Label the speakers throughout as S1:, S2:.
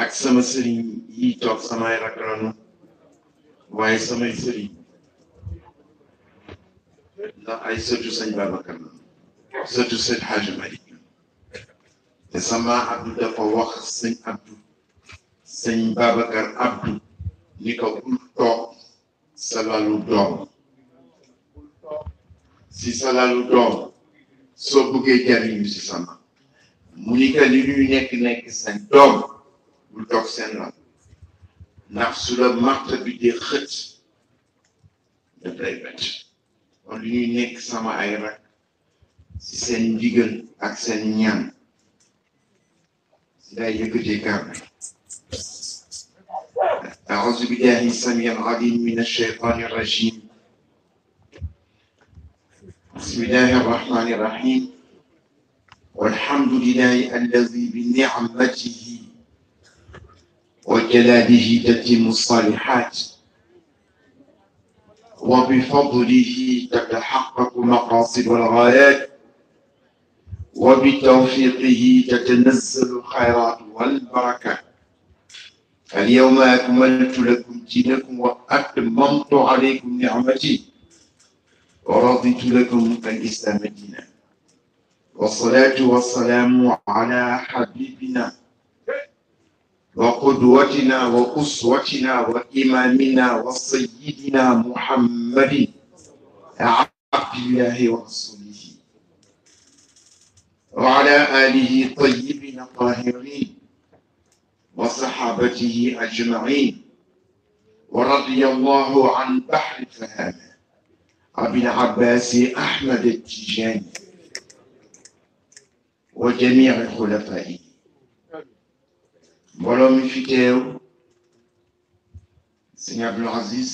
S1: ak sama sëriñ yi toog samay rakk lañu waaye samay sëriñ ndax ay sëtu sëñ Babacar la sëtu sëñ Hadj Malick te sama Abdou dafa wax sëñ Babacar Abdou ni ko bul toog sa lalu doom si sa lalu doom soo bëggee jariñu si sama mu ni que li ñuy nekk seen doom bul toog seen lal ndax su la marta bi dee xët daf lay bett kon li ñuy nekk sama ay rak si seen ndigal ak seen ñaan si lay yëkkatee kàddu أعوذ بالله السميع العليم من الشيطان الرجيم بسم الله الرحمن الرحيم والحمد لله الذي بنعمته وجلاله تتم الصالحات وبفضله تتحقق مقاصد والغايات وبتوفيقه تتنزل الخيرات والبركات اليوم أكملت لكم دينكم وأتممت عليكم نعمتي ورضيت لكم الإسلام دينا والصلاة والسلام على حبيبنا وقدوتنا وأسوتنا وإمامنا وسيدنا محمد عبد الله ورسوله وعلى آله الطيبين الطاهرين وصحابته أجمعين ورضي الله عن بحر الفهامة أبي العباس أحمد التجاني وجميع خلفائه mbooloo mi fi teew sëñ Abdul Aziz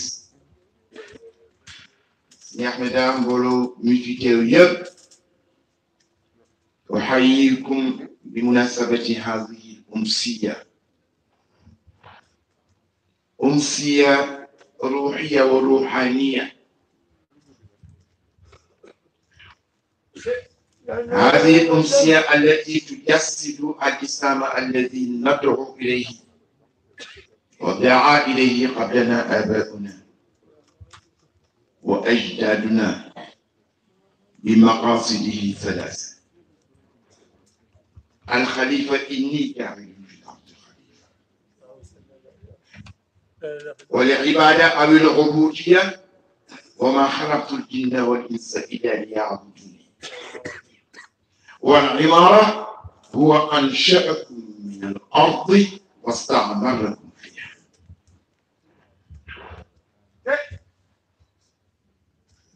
S1: sëñ Ahmeda mbooloo mi fi teew yëpp أحييكم بمناسبة هذه الأمسية أمسية روحية وروحانية هذه الأمسية التي تجسد الإسلام الذي ندعو إليه ودعا إليه قبلنا آباؤنا وأجدادنا بمقاصده ثلاثة الخليفة إني جاعل في الأرض خليفة والعبادة أو العبودية وما خلقت الجن والإنس إلا ليعبدوني والعمارة هو أنشأكم من الأرض واستعمركم فيها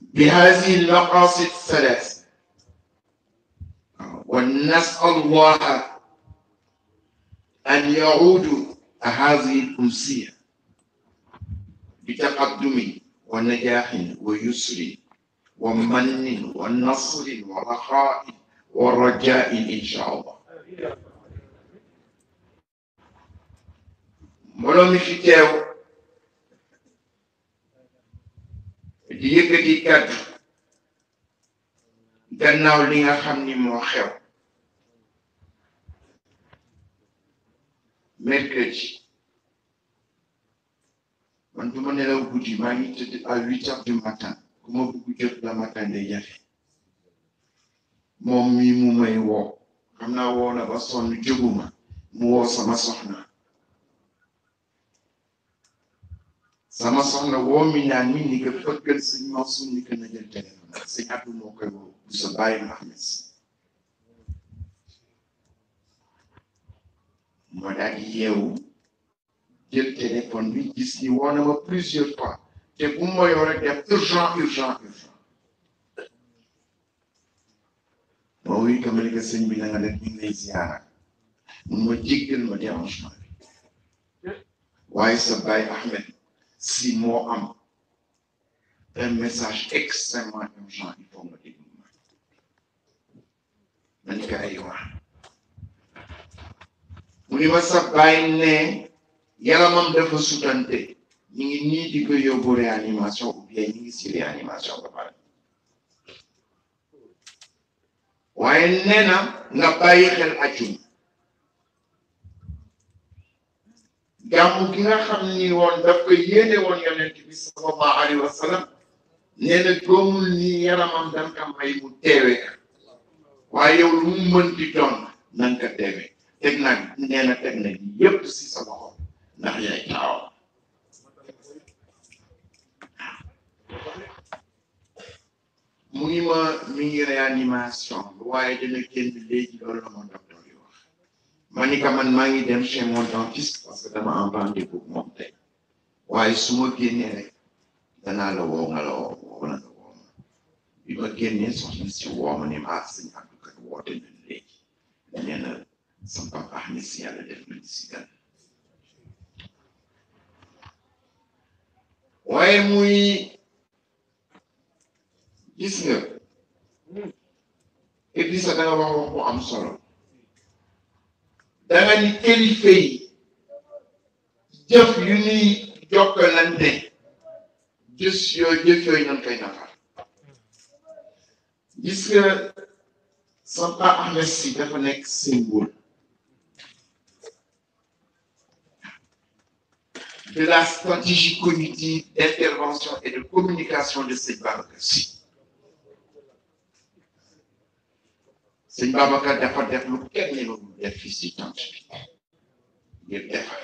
S1: بهذه المقاصد الثلاث ونسأل الله أن يعود هذه الأمسية بتقدم ونجاح ويسر ومن ونصر ورخاء والرجاء إن شاء الله مولومي في تيو di yëkkati kàddu gannaaw li nga xam ni moo xew mercredi man du ma nelaw guddi maa ngi tëdd à 8 heures du matin ku ma bëgg jot la matin day jafe moom mi mu may woo xam naa woo na ba sonn jóguma mu woo sama soxna woo mi naan mi ni ko fëggal sëñ Mansour ni ko na jël téléphone sëñ Abdou moo koy woo bu sa bàyyi Mohamed si moo daal di yeewu jël téléphone bi gis ni woo na ma plusieurs fois te bu ma yoo rek def urgent moo wuy ko ma ne ko sëñ bi na nga def ñu ngi lay ziyaara mun ma jéggal ma dérangement bi waaye sa bàyyi Ahmed si moo am un message extrêmement urgent il faut nga déglu ma ni ko ay wax mu ni ma sa bàyyi ne yaramam dafa sutante ñu ngi nii di ko yóbbu réanimation ou bien ñu ngi si réanimation ba pare waaye nee na nga bàyyi xel ajjuma gàmmu gi nga xam ni woon daf ko yéene woon yonent bi sallallahu alayhi wa sallam nee na góomul ni yaramam danga ko may mu teewe ka waaye yow lu mu mën di doon nan ko teewe teg nag nee na teg na yépp si sa loxo ndax yaay taawam mu ngi ma mi ngi réanimation waaye dina génn léegi loolu la ma docteur yi wax ma ni ka man maa ngi dem chez mon dentiste parce que dama am rendez-vous moom tey waaye su ma génnee rek danaa la woo nga la woo wala nga woo ma bi ma génnee soxna si woo ma ni ma sëñ Abdou kat woote na léegi nee na sama papa Ahmed si yàlla def na si gan waaye muy gis nga Idrissa da nga wax bu am solo da nga ni kilifa yi jëf yu ñuy jokkalante jëf yooyu nan koy nafar gis nga Samba Ahmed si dafa nekk symbole de la stratégie cognitive d'intervention et de communication de Sëñ Babacar Sy Sëñ Babacar dafa def lu kenn ñemewul def fii si tant bi ngir defar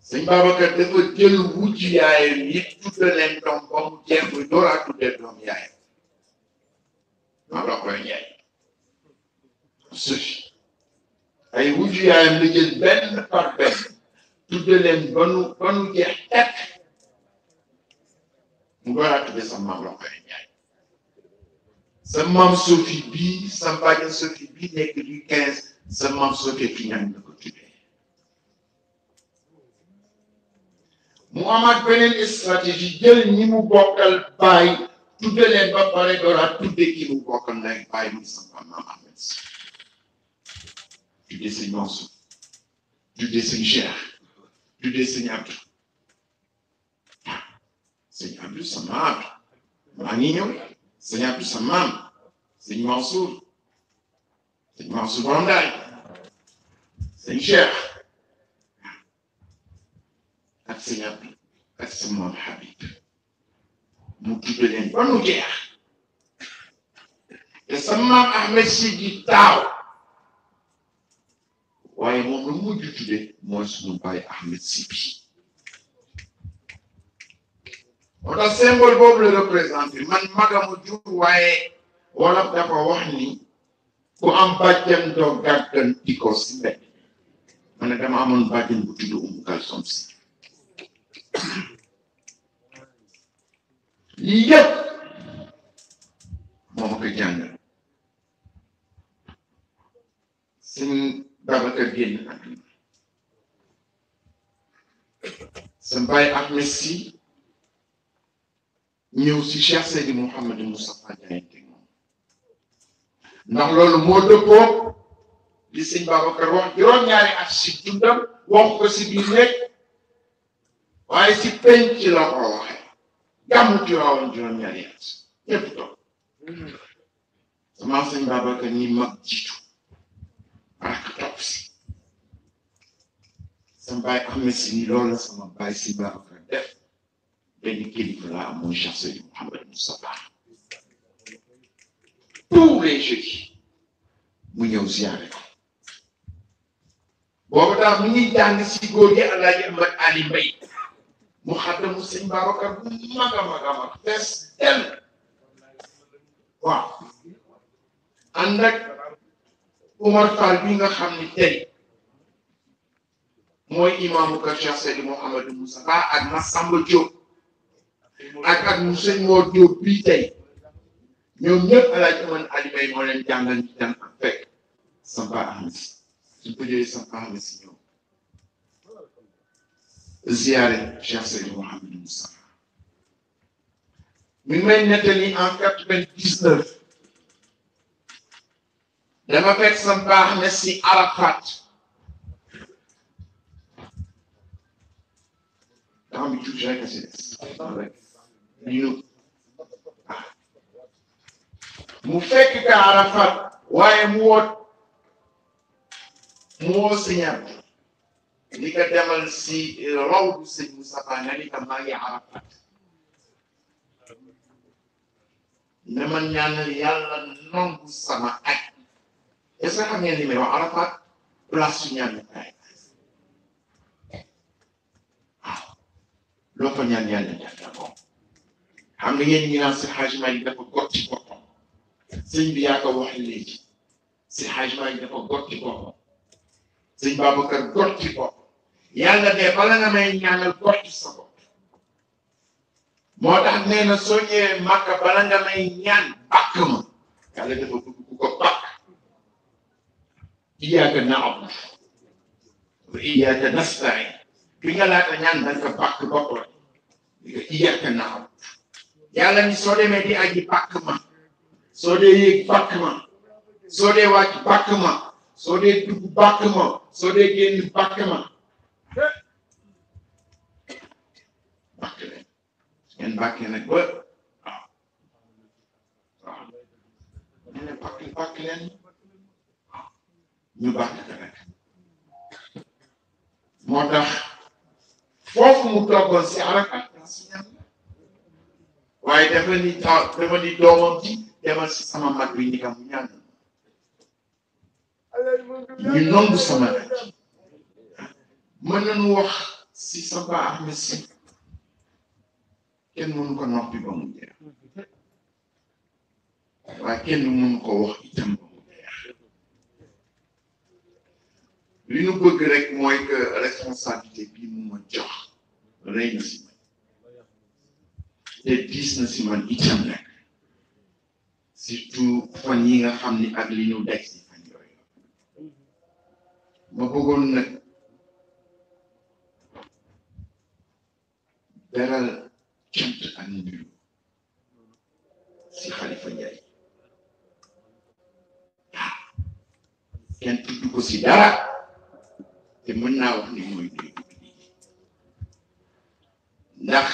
S1: Sëñ Babacar dafa jël wujj yaayam yi tudde leen doom ba mu jeex muy dooraa tudde doom yaayam maa la koy ñaay sufi ay wujj yaayam la jël benn par benn tudde leen ba nu jeex tekk mu dooraa tudde sa maam la koy ñaay sa maam Sophie bii sa bàjjen Sophie bii nekk du 15 sa maam Sophie fi ñaan na ko tuddee mu amaat beneen stratégie jël ñi mu bokkal baay tudde leen ba pare dooraa tudde ki mu bokkal nag baay muy sa maam Ahmed Sy tudde sëñ Mansour tudde sëñ Cheikh tudde sëñ Abdou sëñ Abdou sa maam maa ngi ñëw sëñ Abdou sa maam sëñ Mansour borom daay sëñ Cheikh ak sëñ Abdou ak sa maam Habib mu tudde leen ba nu jeex te sa maam Ahmed Sy di taaw waaye moom lu mujj tudde mooy suñu baay Ahmed Sy bi moo tax symbole boobu la représenté man magamu jur waaye wolof dafa wax ni ku am bàjjan doo gàggan di ko si mbedd man ne dama amoon bàjjan bu tudd Umu Kalsom Si lii yëpp moo ma ko jàngal sëñ Babacar génn àdduna sa baay Ahmed Sy ñëw si Cheikh Seydi Mouhamadou Moustapha jaayante moom ndax loolu moo dëppoo li sëñ Babacar wax juróom-ñaari at si dundam wax ko si biir nekk waaye si penc ci la ko waxee gàmmu Tiwaawan juróom-ñaari at ñëpp toog sama sëñ Babacar ñi mag jiitu ak topp si sama baay Ahmed Sy ni loolu la sama baay si Babacar def benn kilifa laa am mooy Cheikh Seydi Mouhamadou Moustapha tous les jeudis mu ñëw ziyaare ko boobu daal mu ngi jàng si góor gi Alaaji Ahmad Ali Mbay mu xaddamu sëñ Babacar bu mag a mag fees del waaw ànd ak Oumar Fall bi nga xam ni tey mooy imaamu kër Cheikh Seydi Mouhamadou Moustapha ak Massamba Diop ak mu sëñ Mor Diop bii tey ñoom ñëpp Alaaji Ahmad Ali Mbay moo leen jàngal ñu dem ak fekk Samba Ahmed Sy suñ ko jëlee Samba Ahmed Sy ñëw ziyaare Cheikh Seydi Mouhamadou Moustapha mi ngi may nettali en 99 dama fekk Samba Ahmed Sy Arafat dama bi tuuti rek a si des mu fekk ka Arafat waaye mu woo Sëñ Abdou ni nga demal si rawdu sëñ Moustapha nga ni ko maa ngi Arafat ne ma ñaanal yàlla nangu sama aj est-ce que xam ngeen ni may wax Arafat place su ñaan kaay waaw loo fa ñaan yàlla def na ko xam nga yéen ñi naan si Hadj Malick dafa gott ci boppam sëñ bi yaa ko wax léegi si Hadj Malick dafa gott ci boppam sëñ Babacar gott ci boppam yàlla de bala nga may ñaanal gott sa bopp moo tax nee na soo ñëwee Makka bala nga may ñaan bàkk ma yàlla dafa bëgg ku ko bàkk iyyaka na'budu wa iyyaka nasta'in bi nga laata ñaan da nga ko bàkk ba pare di nga iyyaka na'budu yàlla ni soo demee di aji bàkk ma soo dee yéeg bàkk ma soo dee wàcc bàkk ma soo dee dugg bàkk ma soo dee génn bàkk ma bàkk leen ngeen bàkkee nag ba waaw waaw ñu ne bàkk leen waaw ñu bàkk ko nag moo tax foofu mu toggoon si Arafat si ñaan la waaye dafa ni doomam ji demal si sama mag bi ni ka mu ñaan ñu nangu sama nag mën nañu wax si Samba Ahmed Si kenn mënu ko noppi ba mu jeex waaye kenn mënu ko wax itam ba mu jeex li ñu bëgg rek mooy que responsabilité bii mu ma jox rëy na si man te diis na si man itam nag surtout fan yi nga xam ni ak li ñu daj si fan yooyu ma bëggoon nag beral cant ak nuyu si Khalifa Ndiaye kenn tudd ko si dara te mën naa wax ni mooy nuyu ndax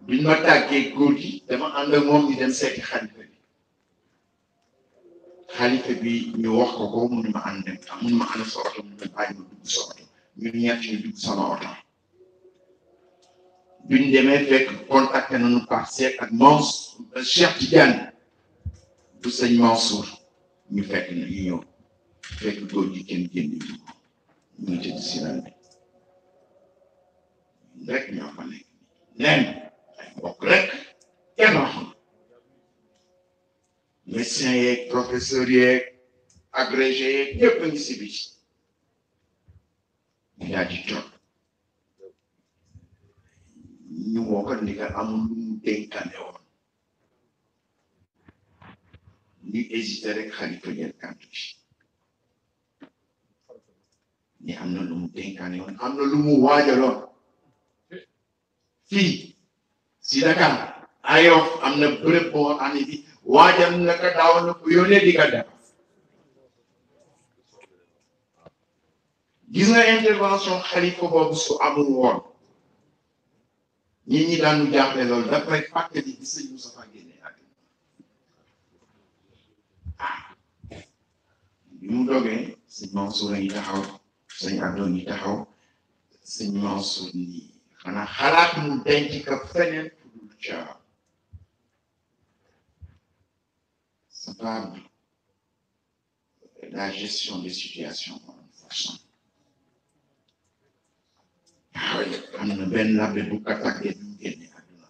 S1: biñ ma tàggee góor gi dama ànd ak moom ñu dem seeti xalifa bi ñu wax ko ko mun ma ànd dem mun ma ànd sa oto mun ma bàyyi ma dugg sa oto ñun ñett ñu dugg sama oto biñ demee fekk contacté nañu par seet ak Mansour Cheikh Tidiane bu sëñ Mansour ñu fekk na ñu ñëw fekk góor gi kenn génn ñu ngi tëdd si lan bi rek ñoo fa nekk neen ay mbokk rek kenn waxul médecin yeeg professeur yeeg agrégé yeeg ñëpp a ngi si biir ñu daal di toog ñu woo ko ni nga amul lu mu dénkane woon ñu hésité rek Khalifa jël kàddu gi ni am na lu mu dénkane woon am na lu mu waajaloon fii si Dakar Ayof am na bërëb boo xam ne bi waajal na ko daaw na ko yónnee di ko def gis nga intervention Khalifa boobu su amul woon ñi daanu jaaxle loolu dafay fàttali bi sëñ Moustapha génne àddina bi mu dogee sëñ Mansour a ngi taxaw sëñ Abdou ngi taxaw sëñ Mansour ni xanaa xalaat mu denc ka feneen fu dul ca c'est pas la gestion des situations en façon am na benn labbe bu ko tàggee bi mu génne àdduna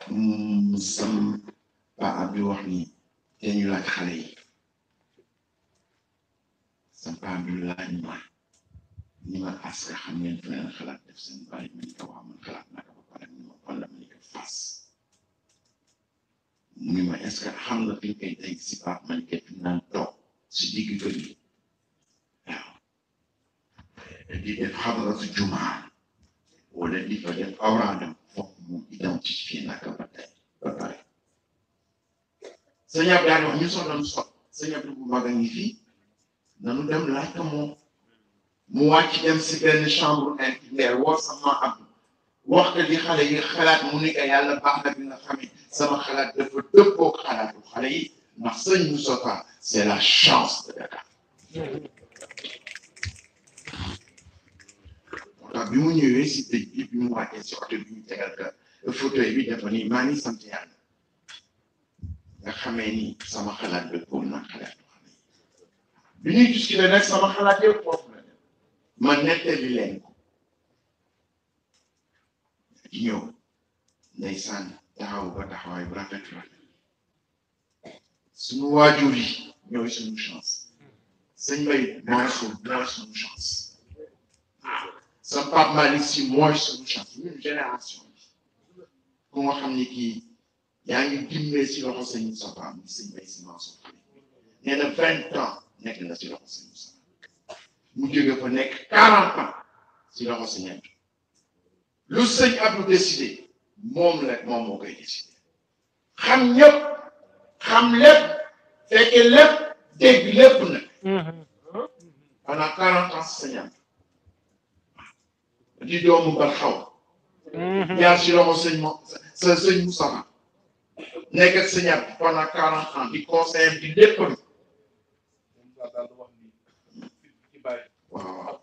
S1: waaw sam pa Abdou wax ni te ñu laaj xale yi sam pa Abdou laaj ma ni ma aska xam ngeen feneen xalaat def seen bàyyi ma ni ko wax man xalaat naa ko ba pare ni ma fan la ma ni ko fas mu ni ma est-ce que xam nga fi ñu koy denc si Pape Malick fi naan toog si digg kër gi waaw di def xadaratu jumaa wala di fa def awraadam foofu mu identifié naka ba tey ba pare sëñ Abdou daal wax ñu soxla nu sot sëñ Abdou bu mag a ngi fii nanu dem laaj ko moom mu wàcc dem si benn chambre infirmière woo sama Abdou wax ko li xale yi xalaat mu ni ko yàlla baax na bi nga xamee sama xalaat dafa dëppoo xalaatu xale yi ndax sëñ Moustapha c'est la chance de Dakar bi mu ñëwee si dëj bi bi mu wàccee si oto bi ñu tegal ka fauteuil bi dafa ni maa ngi sant yàlla nga xamee ni sama xalaat dëppoon na xalaat bi ñuy discuter nag sama xalaat yëpp foofu la dem ma nettali leen ko di ñëw ndeysaan taxaw ba taxawaay bu rafet suñu waajur yi ñooy suñu chance sëñ Mbay mooy suñu chance sa Pape Malick Sy mooy suñu chance ñun génération bi ku nga xam ni kii yaa ngi dimbee si loxo sëñ Moussa Pam sëñ Mbay Si Mansour nee na 20 ans nekk na si loxo sëñ Moussa mu jóge fa nekk 40 ans si loxo sëñ Abdou lu sëñ Abdou décidé moom moo koy décidé xam ñëpp xam lépp fekke lépp dégg lépp nag pendant 40 ans si sëñ Abdou di doomu bar xaw jaar si loxo sëñ Moussa nekk ak sëñ Abdou pendant 40 ans di conseil di lépp waaw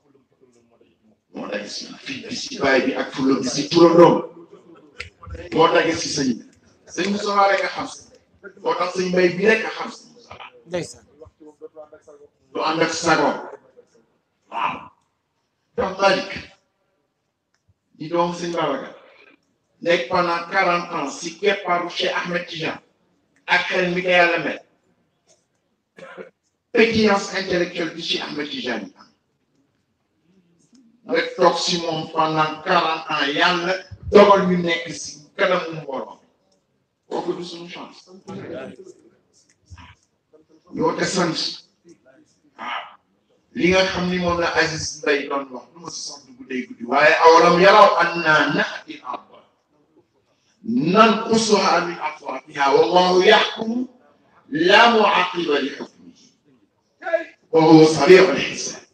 S1: moo dagg si fii si baay bi ak fulo bi si turandoom moo dagg si sëñ Moussa rek a xam si moo tax sëñ Mbay bi rek a xam si Moussa du ànd ak sago waaw Pape Malick di doom sëñ Babacar nekk pendant 40 ans si keppaaru Cheikh Ahmed Tidiane ak xel mi ko yàlla mel pétillance intellectuelle bi Cheikh Ahmed Tidiane nga toog si moom pendant 40 ans yàlla dogal ñu nekk si kanamu mbooloo kooku du suñu chance ñoo te sant waaw li nga xam ni moom la Aziz Mbaye doon wax du ma si sant guddee guddi waaye awalam yaraw annaa na'ti al-arda nanqusuhaa min atrafihaa wallaahu yaxkumu laa mu'aqqiba li hukmihi wa huwa sarii'ul hisaab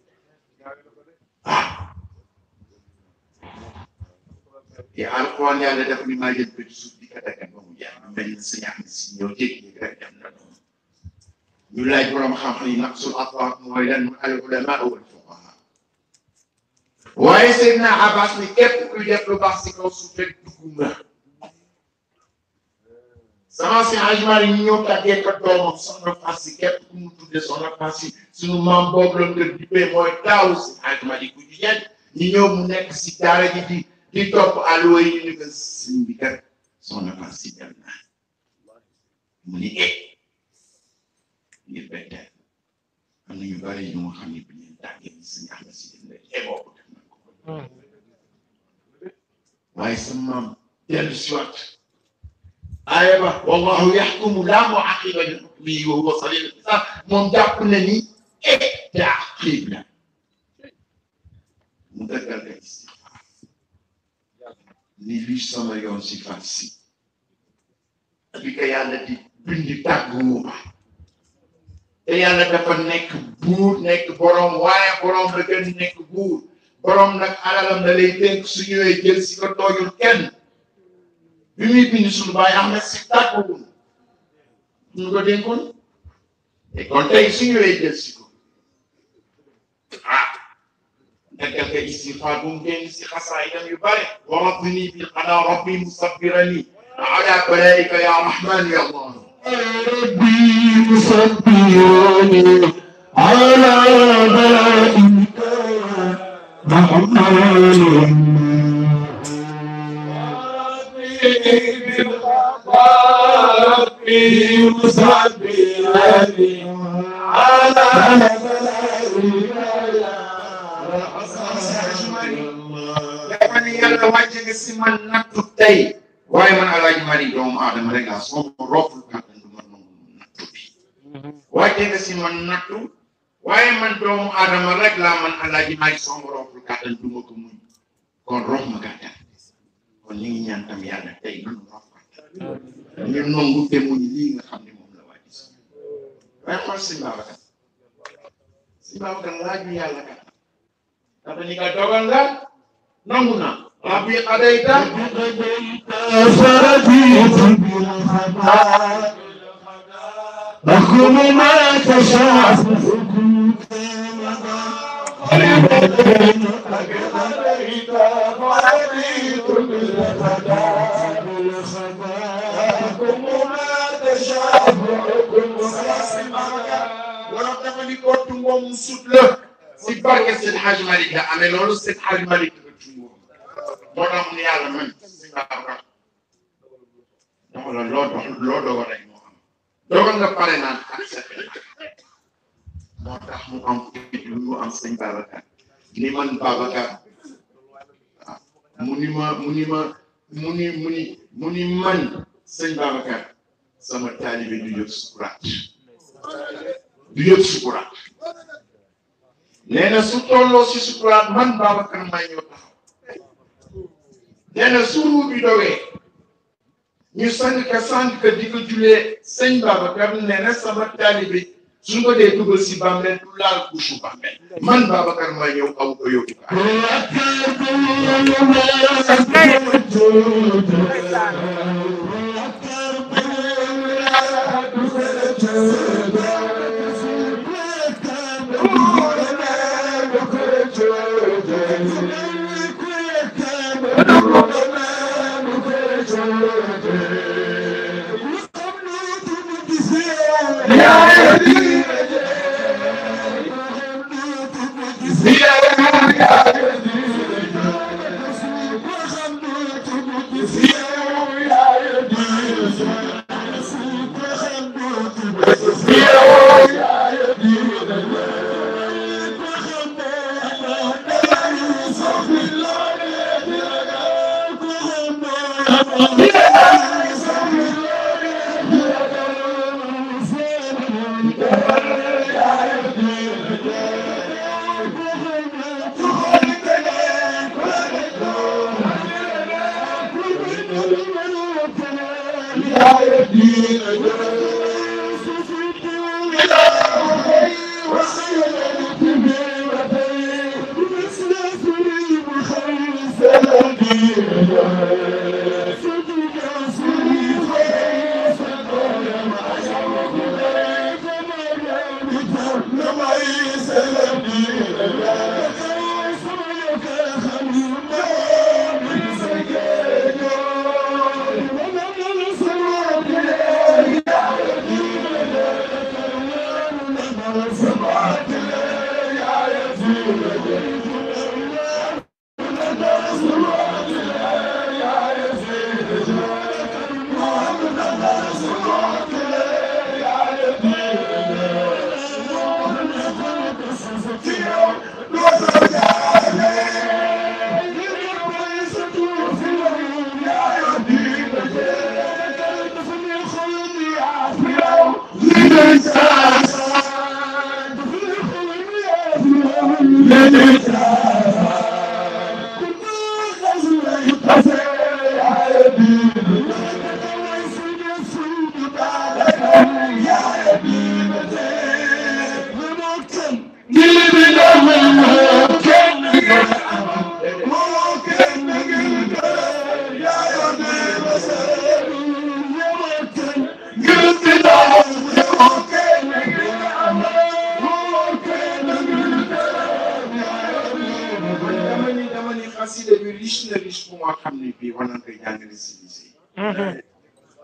S1: te alquran yàlla def ni maa jël ko ci suuf di ko daggan ba mu jeex mel ni sa ñax si ñëw jékki-jékki rek dem na doon ñu laaj borom xam-xam yi naqsul atraaf mooy lan al ulamaa wal fuqahaa waaye Seydina Abbas ni képp kuy def lu baax si kaw suuf rek dugg nga sama si ajmaar yi ñu ñëw tàggee ko doomam soxna Fass si képp ku mu tudde soxna Fass si suñu maam boobu la nga dippee mooy taawu si ajmaar yi ku ñu ñett ñu ñëw mu nekk si daara ji di topp alluwa yi ñu ne ko sëñ bi kat soxna Fass si dem naa mu ni ngir betteel am na ñu bari ñu nga xam ne bi ñu tàggee ni sëñ Ahmed si dem na boobu def na ko waaye sa maam dellu si waat aaya ba wallahu yaxkumu laa mu'aqqiba li hukmihi wa huwa sarii'ul hisaab moom jàpp na ni taaqiib la mu dëggal ka istixfaar ni lii sama yoon si Fass si bi ko yàlla di bind tàgguwuma te yàlla dafa nekk buur nekk borom waaye borom la gën nekk buur borom nag alalam da lay dénk su ñëwee jël si ko toojul kenn bi muy bind suñu baay Ahmed si tàgguwul ñu ko dénkoon te kon tey su ñëwee jël si ko daggal ka istighfar bu mu génn si xasaayidam yu bare wa rabbini bil qadaa rabbi musabbirani ala balaika ya rahman ya allah rabbi musabbirani ala balaika rahman ربي مصبرني على dafa ni yàlla wàcce nga si man nattu tey waaye man Alaaji Mari doomu aadama rek laa soo ma rooful kàttan du ma nangu nattu bi wàcce nga si man nattu waaye man doomu aadama rek laa man Alaaji Mari soo ma rooful kàttan du ma ko muñ kon roof ma kàttan kon ñu ngi ñaan tam yàlla tey nanu roof kàttan ñu nangu te muñ lii nga xam ne moom la wàcc si waaye xool sëñ Babacar laaju yàlla kat dafa ni ka dogal nga nangu na rabbi qadayta فرضيت بالخطا احكم ما تشاء حكمك wala dafa ni ko tungoom sut la si barke Seydi Hadji Malick la amee loolu Seydi Hadji Malick la tungoom moo tax mu ne yàlla man si Babacar dama la loo dogal rek moo am dogal nga pare naan ak sa moo tax mu am fit lu mu am sëñ Babacar ni man Babacar waaw mu ni man sëñ Babacar sama taalibe du yëg sukuraat nee na su tolloo si sukuraat man Babacar maa ñëw taxaw nee na su ruu bi dogee ñu sang ka di ko julee sëñ Babacar nee na sama taalibe su ko dee dugal si bàmmeel du laal couche bàmmeel man Babacar maa ñëw aw ko yóbbu ko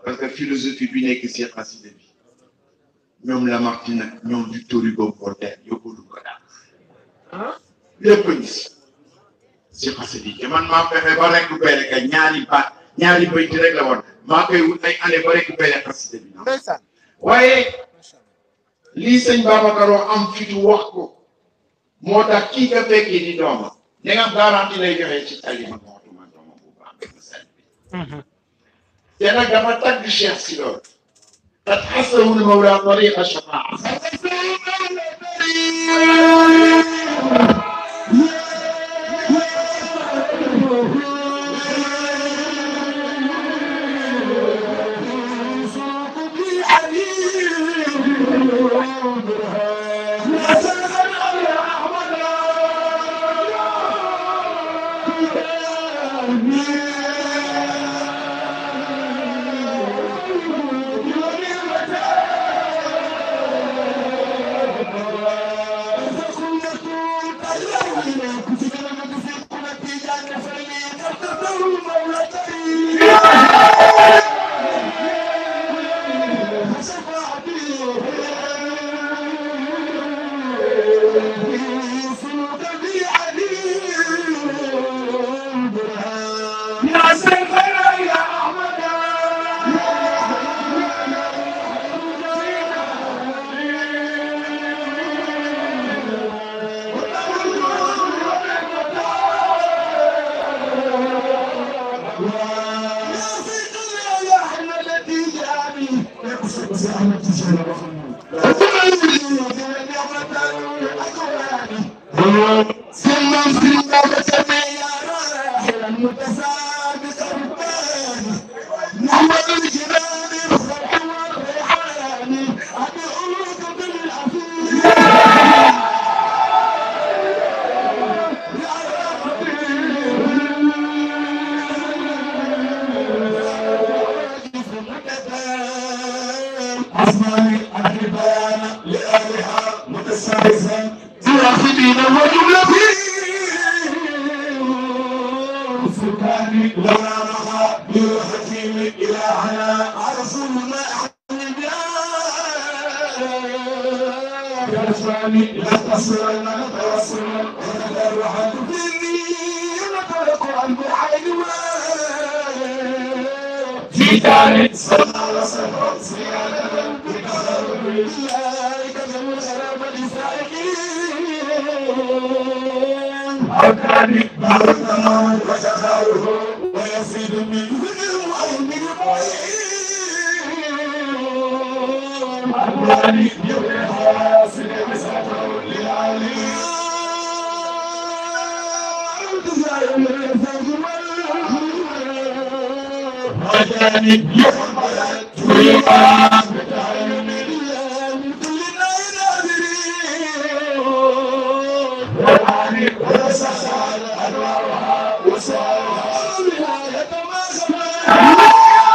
S1: parce que philosophie bi nekk si xasida bi ñoom Lamartine ak ñoom Victor Hugo Voltaire yóbbu ko daal lépp a gis si xasida yi te man maa fexe ba récupéré ka ñaari bayti rek la woon maa koy wut ay année ba récupéré xasida bi waaye lii sëñ Babacar am fitu wax ko moo tax kii ka fekkee di dooma da nga garanti lay joxee ci talima mootuma dooma bu baax bi te nag dama tagg Cheikh si loolu qad xasahu l-mawla tariqa shafaa
S2: سلم سلم بتميار المتسابق الرباني نحو الجنان الفرح والريحان أدعوك بالعفو أسمعني الربان لآلهة متسايسا واخدين وجملة سكاني لولا مخا بالحكيم إلهنا رسولنا يا رسولي لا تصلنا توصلنا ونتبرع مني ونترك عن بعين في دار صلى الله سيادة بكرم الله كذب الخراب لسائقين أبداني باركنا وشخاره ويزيد منه المؤمن معين أبداني يبقى سنة للعلي وجاني يحمل تويبا بتعلم الله من كل ناظرين وعاني وسخال أنوارها وسوارها بنهاية ما خفى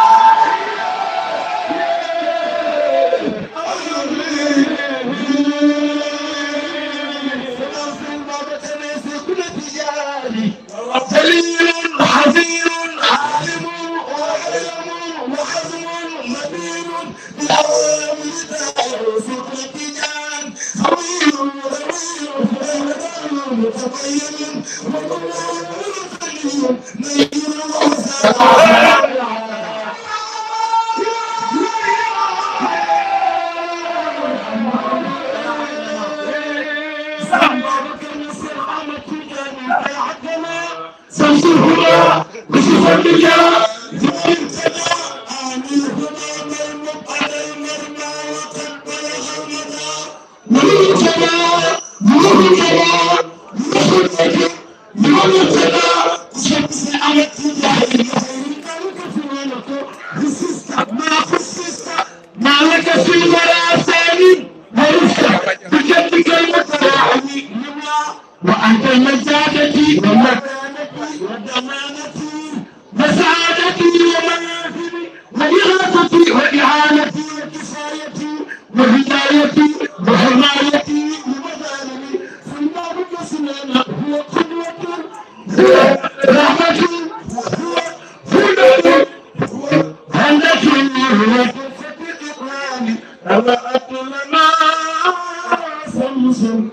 S2: دليل حزين عالم وعلم وحزم مبين بالأوامر فكر التجان خوي متبين وضمان متبين نير وحزان شمس الهدى كشف الرجال ذكر الهدى آمن الهدى المبعد المرمى وقد بلغ المدى والهدى نور الهدى نور الهدى نور الهدى شمس على التجاه ما خصصت ما لك في المراسل ورفت بجدك المتراعي وأنت المزادتي ودمانتي وسعادتي ومنافذي وإغاثتي وإعانتي وكفايتي وهدايتي وحمايتي ومظالمي فالباب سنانا هو قدوة هو رحمة هو هدى هو هندة هو كفة الإقلال أبعت لنا سمسم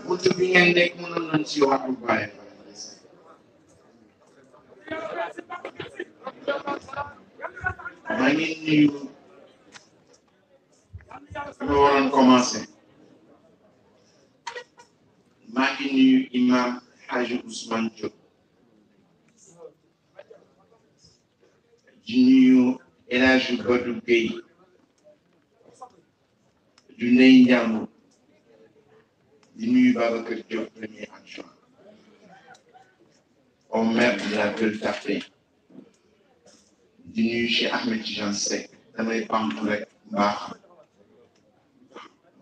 S1: buntu bi ngeen nekk mënoon nañ si wax lu bari maa ngi nuyu ma waroon commencé maa ngi nuyu imam Haji Ousmane Diop di nuyu El Hadji Badou Gueye du Ney Ndiamou di nuyu Babacar Diop premier adjoint au maire de la Gueule Tapée di nuyu Cheikh Ahmed Tidiane Seck damay bamtu rek mbaax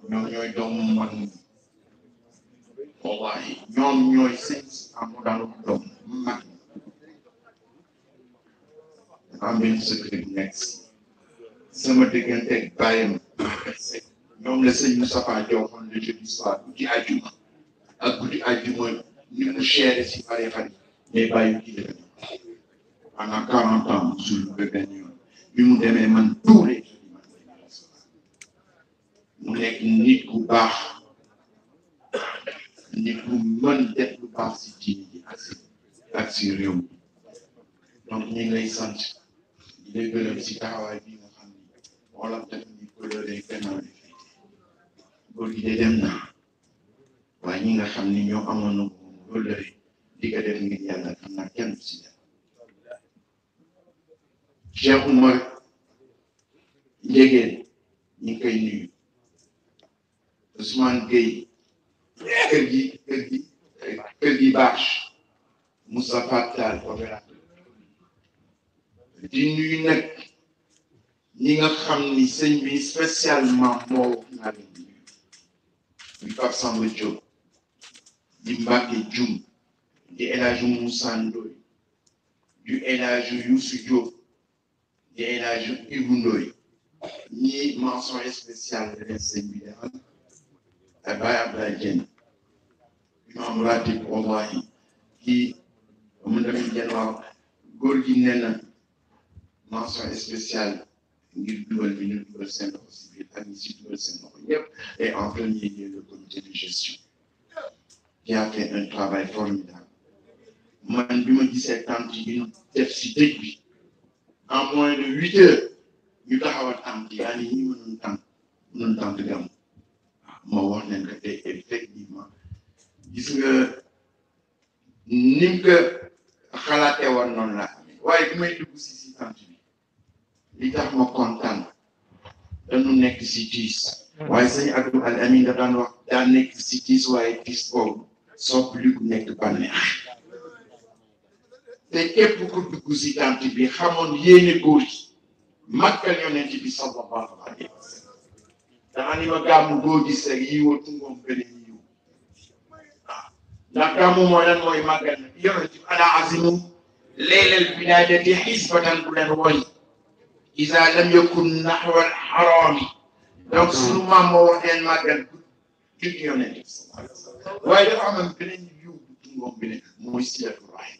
S1: ñoom ñooy doomu man wallahi ñoom ñooy sëñ amu daanu doom mag dafa am benn secret bu nekk si sama diggante ak bàyyam ñoom la sëñ Moustapha joxoon le jeudi soir guddi àjjuma ak guddi àjjuma ni mu chéré si bari fan mais bàyyi kii la pendant 40 ans musul benn yoon bi mu demee man tous les jeudis man mu nekk nit ku baax nit ku mën def lu baax si diine ji ak si réew mi donc ñu ngi lay sant di lay gërëm si taxawaay bi nga xam ni wala def ni coloré gannaaw di fii góor gi de dem na waaye ñi nga xam ni ñoo amoon na moom coloré di ko def ngir yàlla xam naa kenn si dem Cheikh Oumar Ndiégeen ñu ngi koy nuyu Ousmane Gueye kër gi bâche Moustapha Tall opérateur di nuyu nag ñi nga xam ni sëñ bi spécialement moo wax naa leen di nuyu di Pape Samba Diop di Mbacke Dioum di El Hadji Moussa Ndoye di El Hadji Youssou Diop di El Hadji Ibou Ndoye ñii mention spéciale la leen sëñ bi defal ak Baye Abdoulaye Dieng imam ratib wallahi kii mu demee Dieng waaw góor gi nee na mention spéciale ngir dugal bi ñu dugal seen loxo si biir ak ñi si dugal seen loxo ñëpp et en premier lieu le comité de gestion qui a fait un travail formidable man bi ma gisee tante yi ñu def si dëj bi en moins de 8 heures ñu taxawal tante yi yaa ni ñi mënoon tante gam ma wax leen que tey effectivement gis nga ni mu ko xalaatee woon noonu laa amee waaye bi may dugg si tante bi li tax ma kontaan dañu nekk si tiis waaye sëñ Abdou Al Amin da daan wax daa nekk si tiis waaye tiis boobu soppali ku nekk bànneex te képp ku dugg si tante bi xamoon yéene góor gi màggal yonent bi sallallahu alayhi wa sallam dama ni ma gàmmu boo gis rek yiwoo tungoom beneen yiw waaw ndax gàmmu mooy lan mooy màggal na yonent bi ala azimu leelal bilaadati xisbatan bu leen woy isa lam yakun naxwal xaraami donc sunu maam moo wax leen màggal jug yonent bi waaye dafa am beneen yiw bu tungoom beneen mooy silatu rahim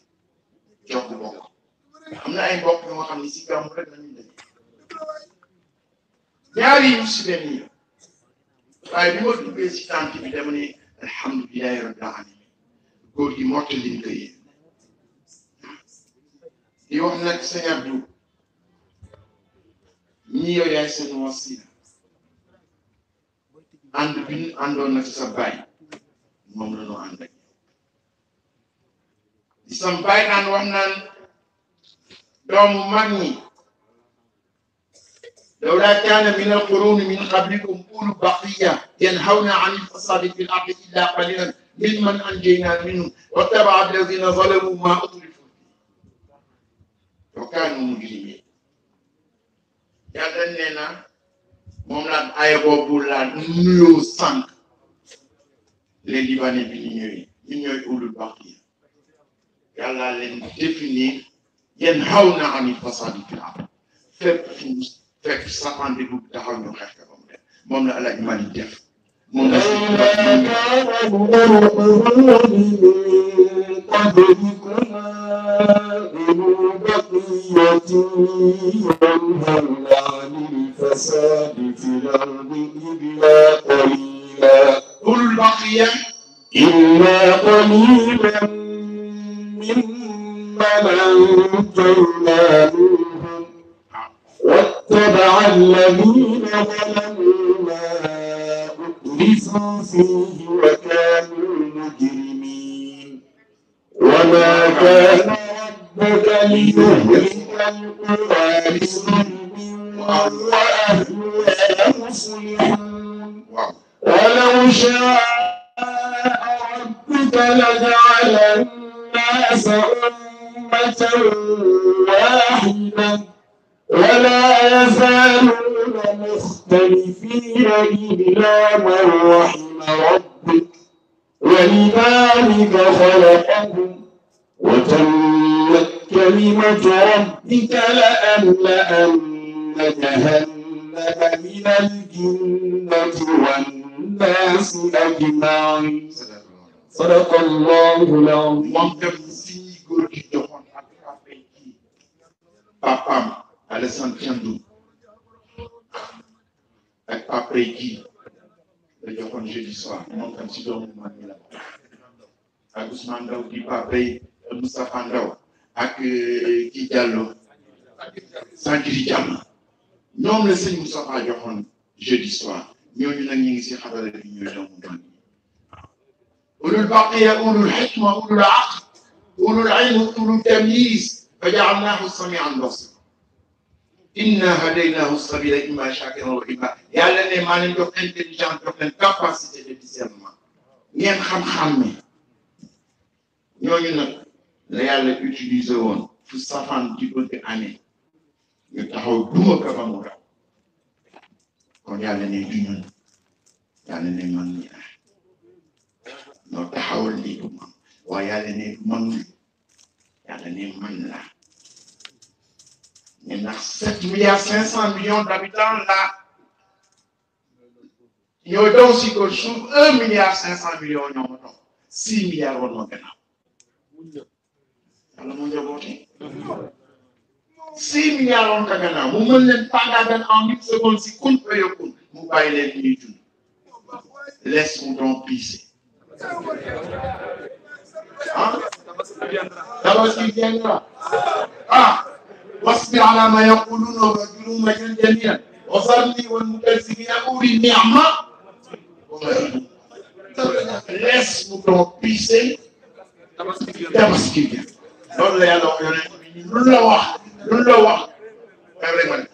S1: jokk bokk am na ay mbokk yoo xam ne si gàmmu rek la ñuy daje ñaari yu si benn yi waaye bi ma duggee si tànt bi dama ne alhamdulilahi rabbil alamin góor gi mottali ko yéen di wax nag sëñ Abdou ñi yow yaay seen wasila ànd bi ñu àndoon nag sa baay moom la ñu ànd ak di sam baay naan wax naan doomu mag ñi لولا كان من القرون من قبلكم أولو بقية ينهون عن الفساد في الأرض إلا قليلا ممن أنجينا منهم واتبع الذين ظلموا ما أترفوا فيه وكانوا مجرمين yàlla nee na moom laa ay boobu laa nuyoo sànq les Libanais bi ñu ñëwee ñu ñooy ulul baqiya yàlla leen définir yanhawna anil fasadi fil ard fépp fu fekk saxante bu taxaw ñu xeex ko ba mu def moom la El Hadj Malick def moom la si أولو البقية
S2: إلا قليلا ممن أنجينا منهم واتبع الذين ظلموا ما أترفوا فيه وكانوا مجرمين وما كان ربك ليهلك القرى بظلم وأهلها مصلحون ولو شاء ربك لجعل الناس أمة واحدة ولا يزالون مختلفين إلا من رحم ربك ولذلك خلقهم وتمت كلمة ربك لأملأن جهنم من الجنة والناس أجمعين صدق الله العظيم.
S1: moom dem si góor gi joxoon ak papay kii papaam Alassane Thiandoum ak papay kii la joxoon jeudi soir moom tam si doomu man mi la ak Ousmane Ndaw di papay Moustapha Ndaw ak kii Diallo Sankiri Diallo ñoom la sëñ Moustapha joxoon jeudi soir ñooñu nag ñu ngi si xarala bi ñooy doomu man أولو البقية أولو الحكمة أولو العقل أولو العلم أولو التمييز فجعلناه سميعا بصيرا إنا هديناه السبيل إما شاكرا وإما يالا ne maa leen jox intelligence jox leen capacité de discernement ngeen xam-xam ñooñu nag la yàlla utiliser woon fu safaan di bëgg amee ñu taxaw duma ko ba mu raw kon yàlla ne du ñun yàlla ne man ñi noo taxawal lii du man waaye yàlla ne man yàlla ne man la mais ndax 7 milliards 500 millions d'habitants là ñoo daw si ko suuf 1 milliard 500 millions ñoo ma toog 6 milliards woon ma gannaaw yàlla moo njaboote 6 milliards woon ka gannaaw mu mën leen pàggagal en 1 seconde si kun fa yokkun mu bàyyi leen ñuy dund laisse-nous donc pisser. Ah, tabaski viendra. Ah, واصبر على ما يقولون وبشرهم مجدا جميلا وذرني والمكذبين أولي النعمة laisse-nous donc pisser tabaski viendra. loolu la yàlla wax yonent bi lu la wax vraiment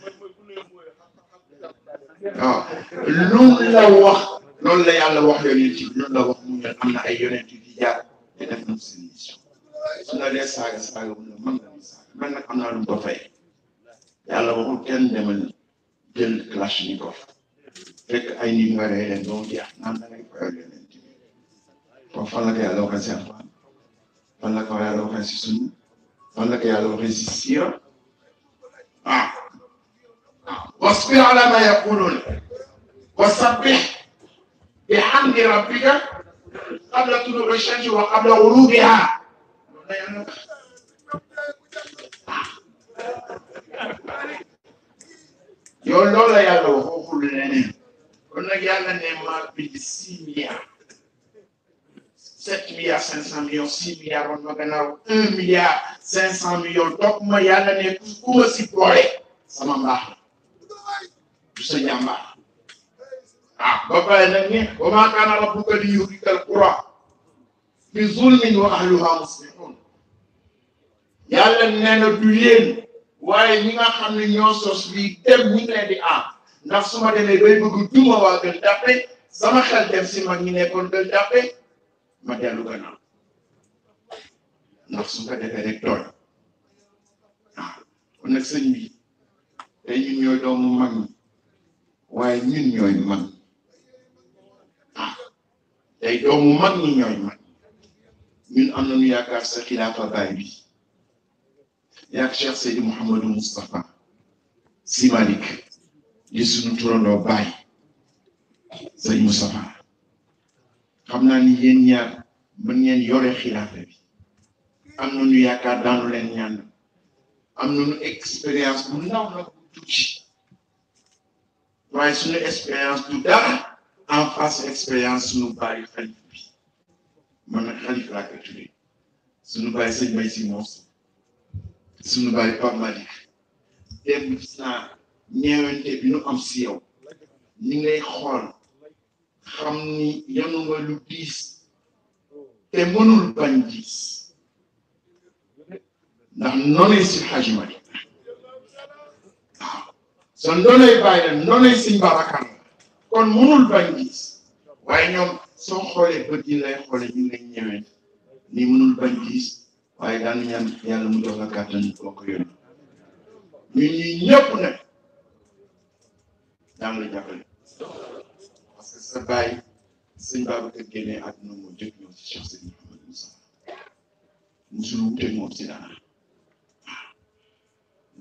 S1: waaw lu la wax loolu la yàlla wax yonent bi loolu la wax mu ne am na ay yonent yu jaar te def na seen mission su la dee saaga mu ne man la saaga man nag am naa lu mu ko fay yàlla waxul kenn demal jël Kalachnikov fekk ay nit nga rey leen doo jeex naan da ngay fayal yonent bi foofu fan la ko yàlla waxee si Alxuraan fan la ko yàlla waxee si sunna fan la ko yàlla waxee si siira wasbir ala ma yaquluuna wasabbih bihamdi rabbika qabla tuluu'i shamsi wa qabla ghurubiha yow loolu la yàlla wax waxul leneen kon nag yàlla ne maa bind 6 milliards 7 milliards 500 millions 6 milliards woon ma gannaaw 1 milliard 500 millions topp ma yàlla ne ku ma si boole sama mbaax la du sa njàmbaar ba pare nag ne wa maa kaana rabbuka liyuhlika al-quraa bi zulmin wa ahluhaa muslihun yàlla nee na du yéen waaye ñi nga xam ne ñoo sos lii dem ñu ngi leen di ndax su ma demee bay bëgg duma waa Gueule Tapée sama xel dem si mag ñi nekkoon Gueule Tapée ma dellu gannaaw ndax su ko defee rek tooñ kon nag sëñ bi tey ñun ñooy doomu mag ñi waaye ñun ñooy mag tey doomu mag ñi ñooy mag ñun am nañu yaakaar sa xilaafa baay bi yaak Cheikh Seydi Mouhamadou Moustapha Sy Malick di suñu turandoo baay sëñ Moustapha xam naa ni yéen ñaar mën ngeen yore xilaafa bi am nañu yaakaar daanu leen ñaan am nañu expérience bu ndaw nag bu tuuti waaye suñu expérience du dara en face expérience suñu bàyyi xalif bi man nag xalif laa koy tuddee suñu bàyyi sëñ Bay Si Moos suñu bàyyi Pape Malick dem gis naa ñeewante bi nu am si yow ni ngay xool xam ni yanu nga lu diis te mënul bañ diis ndax noonee si Hadji Malick waaw sa ndoonay bàyyi la noonay si Babacar la kon mënul bañ diis waaye ñoom soo xoolee bët yi lay xoolee ñu lay ñëwee ni mënul bañ diis waaye daan ñaan yàlla mu jox la kàttan boo ko yónni ñun ñi ñëpp nag daan la jàppale parce que sa bàyyi sëñ Babacar génnee àdduna moo jëkk ñëw si Cheikh Sëñ Mouhamed Moussa musul wute moom si dara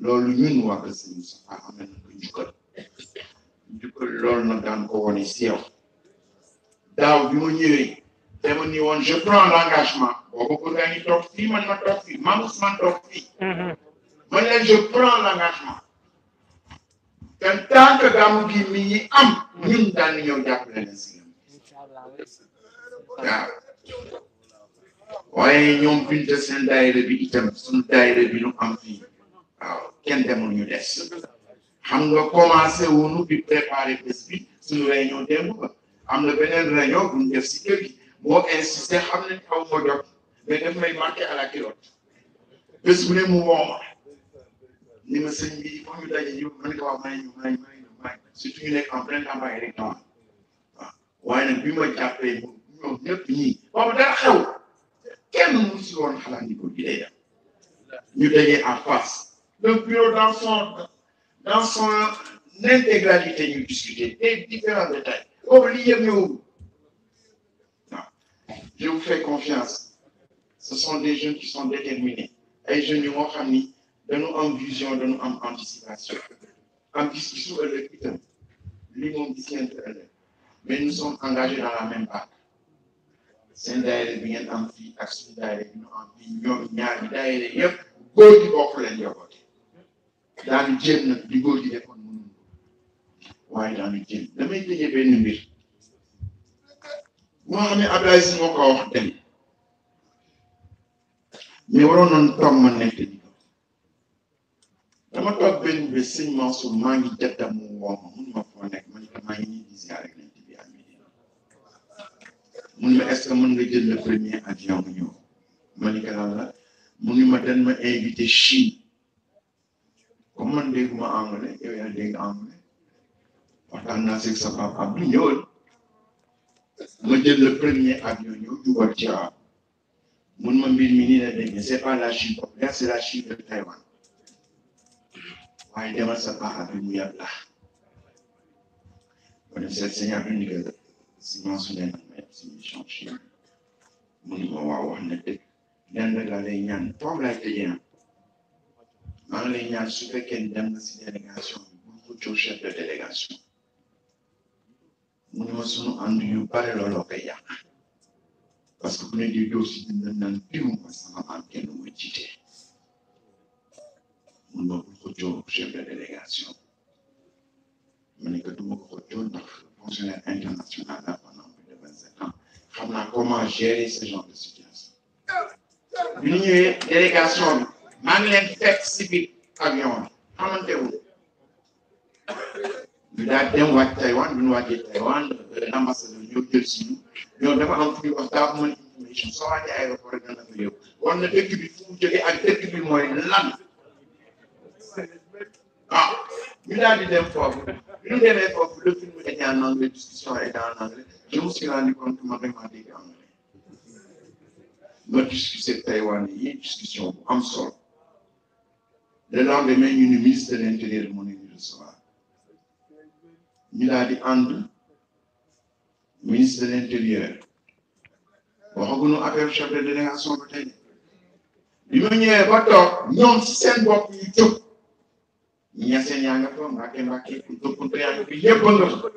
S1: loolu ñun waa kër sëñ Moussa am nañ ko njukkal loolu nag daan ko wone si yow daaw bi ma ñëwee dama ni woon je prends l'engagement boobu ko gaa ngi toog fii man ma toog fii Mame Ousmane toog fii man leen je prends l'engagement que tant que gàmmu gi mi ngi am ñun daan ni ñëw jàppale leen si waaw waaye ñoom binte seen daayira bi itam suñu daayira bi nu am fii waaw kenn demul ñu des xam nga commencé wuñu di préparer bés bi suñu réunion démb ba am na beneen réunion bu ñu def si kër gi moo insisté xam ne xaw ma jot mais daf may marqué à la culotte bés bu ne mu woo ma ni ma sëñ bi foo ñu daje yow man ko wax may surtout ñu nekk en pleine campagne électorale waaw waaye nag bi ma jàppee ñoom ñëpp ñii boobu dara xew kenn mënu si woon xalaat ni ko gi day def ñu dajee en face le bureau dans son intégralité ñu discuter des différents détails boobu lii yëpp ñëw waaw je vous fais confiance ce sont des jeunes qui sont déterminés ay jeunes yu moo xam ni dañu am vision dañu am anticipation am gis-gisu ëllëg itam lii moom gis ngeen ko ëllëg mais nous sommes engagés dans la même barque seen daayira bi ngeen am fii ak suñu daayira bi ñu am fii ñoom ñaar ñi daayira yëpp góor gi bokk leen yokkote daanu jéem nag di góor gi defoon mënul waaye daanu jéem damay tëjee benn mbir moo xam ne Abdoulaye Si moo ko wax dem mais waroon noonu toog ma nekk di ko dama toog benn bés sëñ Mansour maa ngi jadda mu woo ma mun ma foo nekk ma ni ko maa ngi nii di ziar rek nañ bi am mun ma est-ce que mën nga jël le premier avion bu ñëw ma ni ko lan la mu ni ma dañ ma invité Chine comme man dégguma anglais yow yaa dégg anglais waxtaan naa si sa papa Abdou ñëwal ma jël le premier avion ñëw jubal ci waaw mun ma mbir mi nii la demee c'est pas la Chine populaire c'est la Chine de Taïwan waaye demal sa papa bi mu yàgg la ma dem seet sëñ Abdou ni que si Mansour nee na ma yàgg si mission Chine mu ni ma waaw wax na dëgg lenn rek laa lay ñaan foofu laay tëjee maa ngi lay ñaan su fekkee ni dem na si délégation bi bu ko jox chef de délégation mu ne ma sunu ànd yu bare looloo koy yàq parce que bu ne di doo si dina naan diw ma sama maam kenn mooy jiite mun ma bu ko jox chef de délégation ma ne que du ma ko jox ndax fonctionnaire international là pendant plus de 27 ans xam naa comment gérer ce genre de situation bi ñu ñëwee délégation bi maa ngi leen fekk si biir avion bi xamante wu ñu daal dem wàcc Taïwan bi ñu wàccee Taïwan l'ambassadeur ñoo jël suñu ñoo dafa am fu ñuy wax government information soo wàccee aéroport rek dana fa yóbbu war na dëkk bi fu mu jógee ak dëkk bi mooy lan ah ñu daal di dem foofu bi ñu demee foofu le film est en anglais discussion est en anglais je me suis rendu compte que man vraiment dégg anglais ma discuter Taïwan yi discussion bu am solo le lendemain ñu ni ministre de l'intérieur moo ñu recevoir ñu daal di ànd ministre de l'intérieur waxaguñu affaire chef de délégation ba tey bi ma ñëwee ba toog ñoom si seen bopp ñu jóg ñaseen yaa nga fa Mbàkke Mbàkke Kunta yaa nga fi yëpp nga fa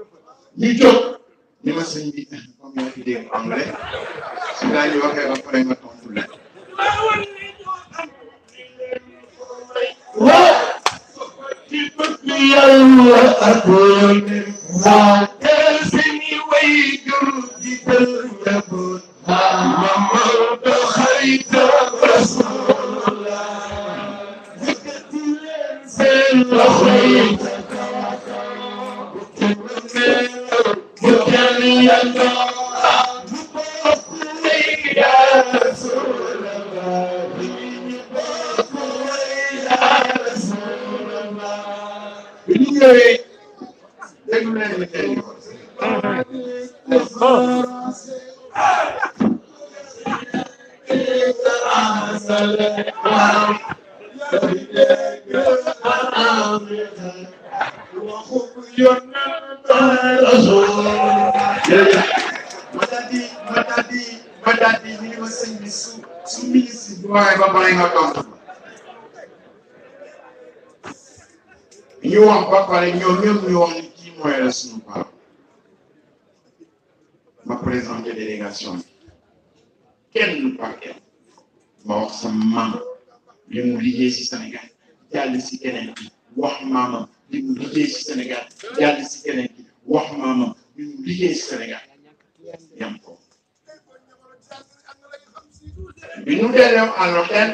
S1: ñu jóg ni ma sëñ bi comme yaa fi dégg anglais su gaa ñu waxee ba pare nga tontu leen.
S2: waaw ci bëgg yàlla ak yónni waa teel seeni way jur di tël njaboot Mamadou xarita Rasulullah yëkkati leen seen loxo yi bu kenn yàlla bu bokk way yaa Rasulullah
S1: bi ñu ñëwee déglu leen la kenn ñu ma daal di ñu ma sëñ bi su ministre bi waxee ba pare nga tontu ñu wax ba pare ñoom ñëpp ñu wax ni kii mooy la suñu paa ma présenté délégation bi kenn par kenn ma wax sama maam li mu liggéey si Sénégal jàll si keneen ki wax maamam li mu liggéey si Sénégal jàll si keneen ki wax maamam li mu liggéey si Sénégal yam ko bi ñu dellew à l'hôtel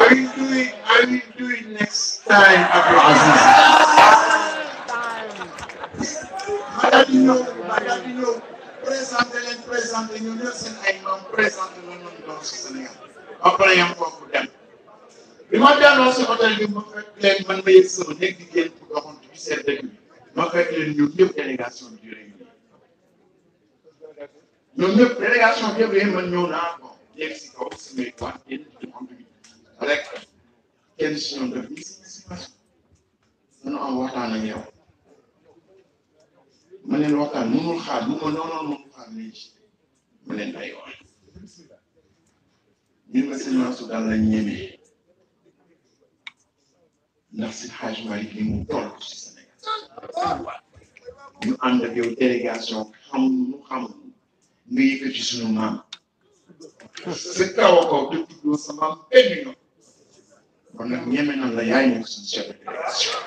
S1: I will do it next time, Abdul Aziz. Présenté ñu ñëpp seen ay noms présenté la ñu doon si Sénégal après yam foofu dem bi ma delloo si hôtel bi ma fekk leen man ma yëg sama nekk di génn pour doxantu bi seen dëkk bi ma fekk leen ñoom ñëpp délégation bi di réunion ñoom ñëpp délégation bi yëpp man ñëw naa bon yegg si kaw si may quoi génn ci doxantu bi rek kenn si ñoom def ni si dañu am waxtaan ak yow ma leen waxtaan mënul xaar bu ma noonu mënul xaar léegi ma leen ay wax ñun ma sëñ Mansour daal la ñemee ndax si Hadj Malick li mu toll si Sénégal ñu ànd ak yow délégation xamul nga yëkkati suñu maam sa kaw a kaw te tuddoo sa maam benn yoon kon nag ñeme nan la yaay nekk suñu chef de délégation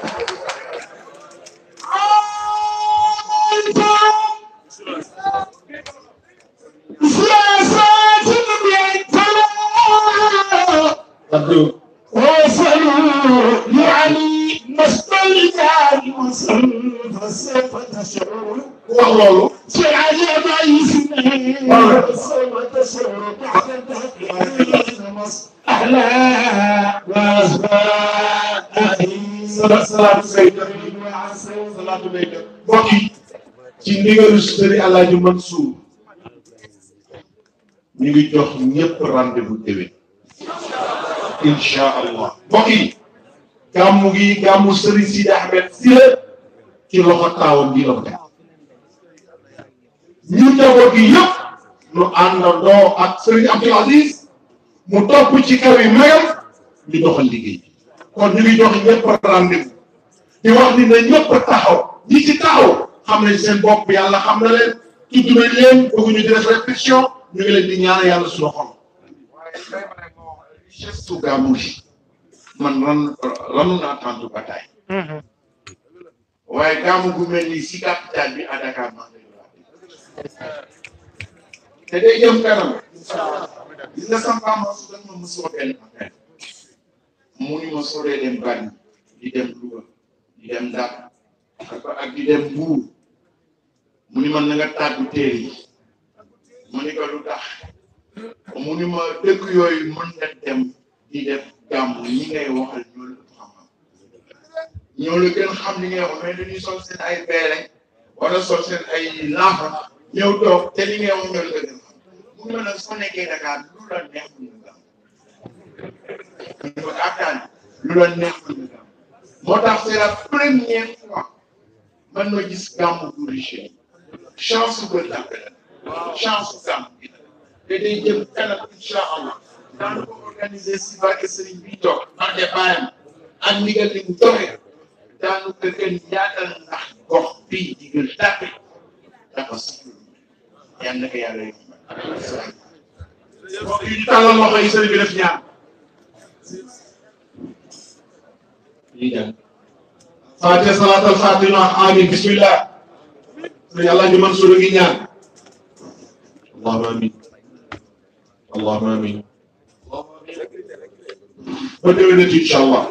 S2: وصلوا لعلي مستلزم وصلوا فسوف تشعرون
S1: والله
S2: شعر ما يسمع سوف تشعر بعد ذلك مصر أحلى وأزواج
S1: salaatu Seydou salaatu Seydou mbokk yi ci ndigalu Sëriñ Alaaji Mansour ñu ngi jox ñëpp rendez-vous déwén incha allah mbokk yi gàmmu Sëriñ Sidi Ahmed si la ci loxo taawam bi la ko teg ñu njaboot gi yëpp ñu àndandoo ak Sëriñ Abdul Aziz mu topp ci kaw yi mayam ñu doxal liggéey bi kon ñu ngi jox ñëpp rendez-vous di wax ni na ñëpp taxaw ñi ci taxaw xam nañ seen bopp yàlla xam na leen tudd nañ leen bëgguñu di def répétition ñu ngi leen di ñaan yàlla suñu xol waaye day ma ne moo richesse su gàmmu gi man ranu naa tàntu bataay waaye gàmmu gu mel nii si capital bi à Dakar maa ngi lay te day jëm kanam gis nga sama maam su dañ ma mësoo benn affaire mu ni ma soree dem Bargny di dem Louga di dem Ndar ak di dem Mbuur mu ni man na nga tàggu téere yi mu ni ko lu tax mu ni ma dëkk yooyu mën nga dem di def gàmmu ñi ngay waxal ñoo la ëpp xam-xam ñoo la gën xam li ngay wax mais dañuy sol seen ay beere wala sol seen ay laafa ñëw toog te li ngay wax ñoo la gën a xam mu ngi mën a soo nekkee Dakar lu la neex mën nga am akkaan lu la neex mën nga am moo tax c'est la première fois man ma gis gàmmu bu riche chance su bëri chance su gàmmu bi te day jëm kanam incha allah daan ko organiser si barke sëriñ bi toog barke baayam ak ndigal li mu joxe daanu ko gën yaatal ndax gox bii di gën tàppe dafa soxla yal na ko yàlla yëg.
S3: mbokk yi ñu tàllal loxo yi sëriñ bi def ñaan. lii dem. Faatiha salaatal Faatiha amiin bismillah. sëriñ Alaaji Mansuur ngi ñaan. allahumma amiin. allahumma amiin. ba déwénati incha allah.